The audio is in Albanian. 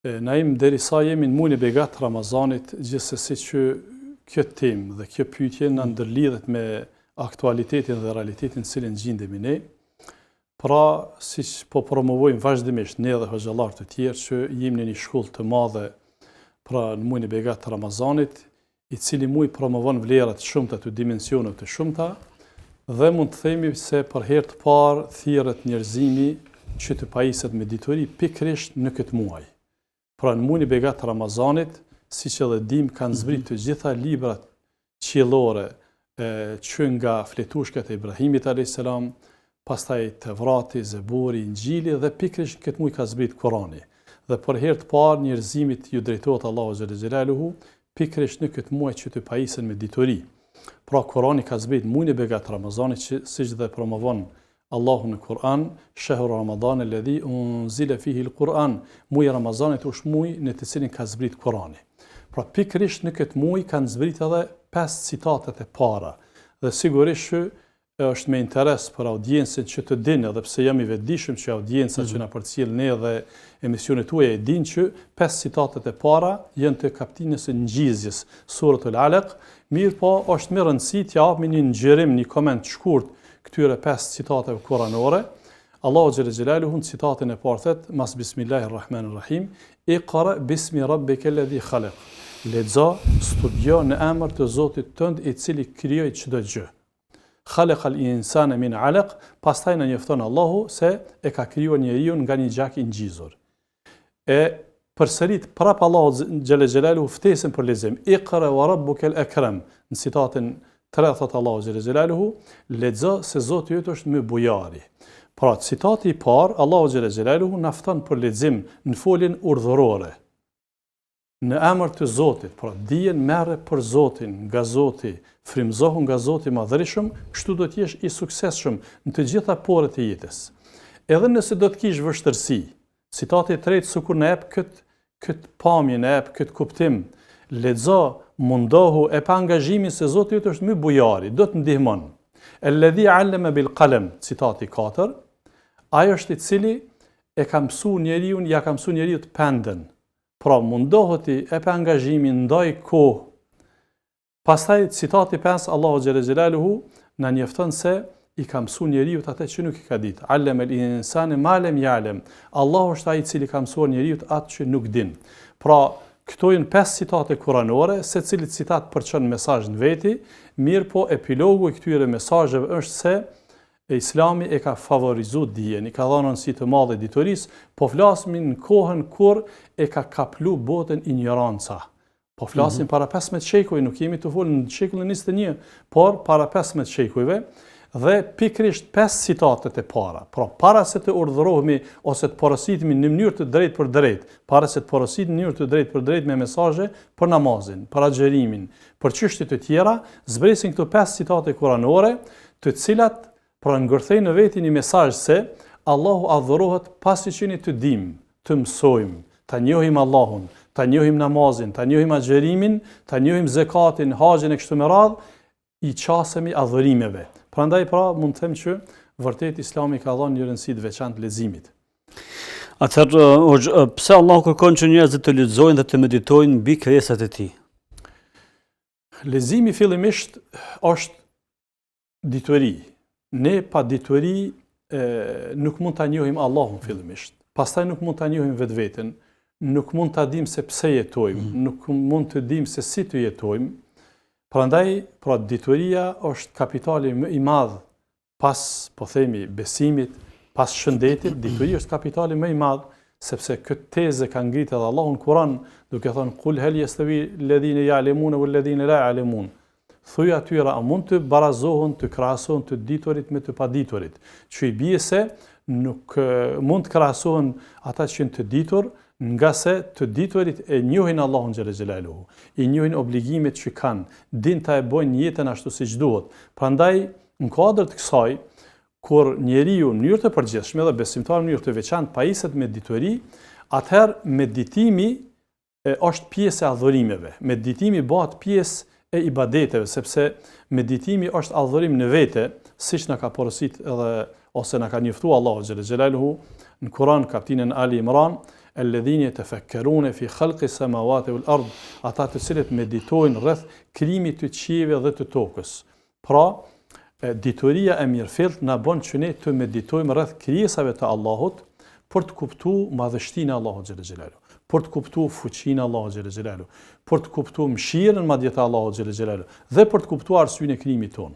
Naim, derisa jemi në mujin e begatë të Ramazanit, gjithsesi që kjo temë dhe kjo pyetje na ndërlidhet me aktualitetin dhe realitetin në cilin gjindemi ne. Pra, siç po promovojmë vazhdimisht ne dhe hoxhallarë të tjerë që jemi në një shkollë të madhe, pra në mujin e begatë të Ramazanit, i cili muj promovon vlera të shumta të dimensioneve të shumta dhe mund të themi se për herë të parë thirret njerëzimi që të pajiset me dituri pikërisht në këtë muaj. Pra në mujin e begatë të Ramazanit, siç edhe dimë, kanë zbrit të gjitha librat qiellore që nga fletushkat e Ibrahimit a.s., pastaj Tevrati, Zeburi, Inxhili dhe pikërisht në këtë muaj ka zbrit Kurani. Dhe për herë të parë njerëzimit ju drejtohet Allahu xhele xhelaluhu pikërisht në këtë muaj që të pajisen me dituri. Pra Kurani ka zbrit mujin e begatë të Ramazanit që siç dhe promovon Allahu në Kur'an, Shehru Ramadan alladhi unzila fihi al-Quran, muaji i Ramazanit është muaj në të cilin ka zbrit Kurani. Pra pikërisht në këtë muaj kanë zbrit edhe pesë citatet e para. Dhe sigurisht që është me interes për audiencën që të dinë, edhe pse jam i vetëdijshëm që audienca mm -hmm. që mhm. na përcjell ne dhe emisionet tuaja e dinë që pesë citatet e para janë të kaptinës së ngjizjes, Suratul Alaq, mirëpo është me rëndësi t'ia japim një ngjyrim, një koment të shkurt këtyre pesë citateve kuranore. Allahu xhele xhelaluhu në citatin e parë thotë mas bismillahir rahmanir rahim Iqra bismi rabbika alladhi khalaq. Lexo, studio në emër të Zotit tënd i cili krijoi çdo gjë. Khalaqal insane min alaq, pastaj na njofton Allahu se e ka krijuar njeriun nga një gjak i ngjizur. E përsërit prap Allahu xhele xhelaluhu ftesën për lexim. Iqra wa rabbuka al-akram. Në citatin 3 thot Allahu xhele xhelaluhu, lexo se Zoti yt është më bujari. Pra citati i parë Allahu xhele xhelaluhu na fton për lexim në foljen urdhërore. Në emër të Zotit, pra dijen merre për Zotin, nga Zoti, frymëzohu nga Zoti i Madhërishëm, kështu do të jesh i suksesshëm në të gjitha poret e jetës. Edhe nëse do të kish vështirësi, citati i tretë sikur na jep këtë këtë pamje, na jep këtë kuptim, lexo, mundohu e pa angazhimin se Zoti yt është më bujari, do të ndihmon. Alladhi 'allama bil qalam, citati 4, ai është i cili e ka mësuar njeriun, ja ka mësuar njeriut pendën. Pra mundohu ti e pa angazhimin ndaj kohë. Pastaj citati 5 Allahu xhele xhelaluhu na njofton se i ka mësuar njeriut atë që nuk e ka ditë. Allama al insane ma lem ya'lam. Allahu është ai i cili ka mësuar njeriut atë që nuk din. Pra, këto janë pesë citate kuranore, secili citat përçon mesazh në veti, mirëpo epilogu i këtyre mesazheve është se E Islami e ka favorizu dijen, i ka dhënë rëndësi të madhe diturisë, po flasim në kohën kur e ka kaplu botën injoranca. Po flasim mm -hmm. para 15 shekuj, nuk jemi tu folë në shekullin 21, por para 15 shekujve, dhe pikërisht pesë citatet e para, pra para se të urdhërohemi ose të porositemi në mënyrë të drejtpërdrejtë, para se të porositemi në mënyrë të drejtpërdrejtë me mesazhe për namazin, për agjërimin, për çështje të tjera, zbresin këto pesë citate kuranore, të cilat pra ngërthejnë në veti një mesazh se Allahu adhurohet pasi që ne të dimë, të mësojmë, ta njohim Allahun, ta njohim namazin, ta njohim agjërimin, ta njohim zekatin, haxhin e kështu me radhë, i qasemi adhurimeve. Prandaj pra mund të them që vërtet Islami ka dhënë një rëndësi të veçantë leximit. Atëherë, hoxhë, pse Allahu kërkon që njerëzit të lexojnë dhe të meditojnë mbi krijesat e tij? Leximi fillimisht është dituri. Ne pa dituri e, nuk mund ta njohim Allahun fillimisht. Pastaj nuk mund ta njohim vetveten, nuk mund ta dimë se pse jetojmë, mm. nuk mund të dimë se si të jetojmë. Prandaj, pra dituria është kapitali më i madh pas, po themi, besimit, pas shëndetit, dituria është kapitali më i madh, sepse këtë tezë ka ngritë edhe Allahu në Kur'an, duke thënë kul hel yastawi alladhina ya'lamun wal ladhina la ya'lamun. Thuj atyre a mund të barazohen, të krahasohen të diturit me të paditurit, që i bie se nuk mund të krahasohen ata që janë të ditur, ngase të diturit e njohin Allahun xhele xhelaluhu, i njohin obligimet që kanë, din ta e bojnë jetën ashtu siç duhet. Prandaj Në kuadër të kësaj, kur njeriu në mënyrë të përgjithshme dhe besimtari në mënyrë të veçantë pajiset me dituri, atëherë meditimi është pjesë e adhurimeve. Meditimi bëhet pjesë e ibadeteve, sepse meditimi është adhurim në vete, siç na ka porosit edhe ose na ka njoftuar Allahu xhele xhelaluhu në Kur'an kaptinën Ali Imran, Alladhina yatafakkaruna fi khalqi samawati wal ard, ata të cilët meditojnë rreth krijimit të qiejve dhe të tokës. Pra, dituria e mirëfilltë na bën që ne të meditojmë rreth krijesave të Allahut për të kuptu madhështinë e Allahut xhele xhelaluhu, për të kuptu fuqinë e Allahut xhele xhelaluhu, për të kuptu mëshirën madje të Allahut xhele xhelaluhu dhe për të kuptu arsyen e krijimit tonë.